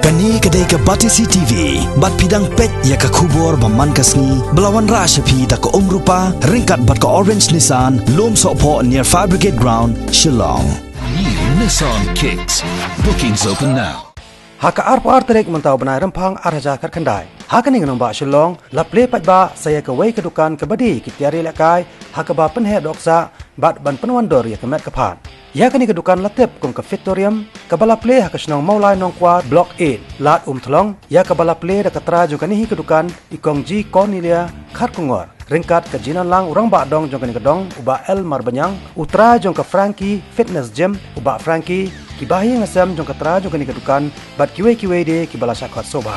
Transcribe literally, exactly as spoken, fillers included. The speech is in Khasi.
Kane ka dei ka Batesi T V, bad phi dang peit ïa ka khubor ba man ka sngi, ba la wanrah sha phi da ka Umrupa, ryngkat bad ka Orange Nissan, Lumsohphoh near Fire Brigade Ground, Shillong. New Nissan Kicks. Bookings open now. Ha ka arphew ar tarik mynta u bnai Rymphang ar hajar khatkhyndai, ha kane ka nongbah Shillong, la plie paidbah sa ïa kawei ka dukan kaba die ki tiar ïalehkai, ha kaba pynheh dohksah, bad ban pynwandur ïa ka met ka phad. Ïa kane ka dukan la tip kum ka Fitorium, kaba la plie ha ka shnong Mawlai Nongkwar, Block eight, Lad Umthlong, ïa kaba la plie da ka trai jong kane hi ka dukan, i Kong G Cornelia Kharkongor, ryngkat ka jinonlang u rangbah dong jong kane ka dong, u Bah L Marbaniang, u trai jong ka Frankie Fitness Gym, u Bah Frankie, ki bahaïing hasem jong ka trai jong kane ka dukan, bad kiwei kiwei de kiba la shah khot sngewbha.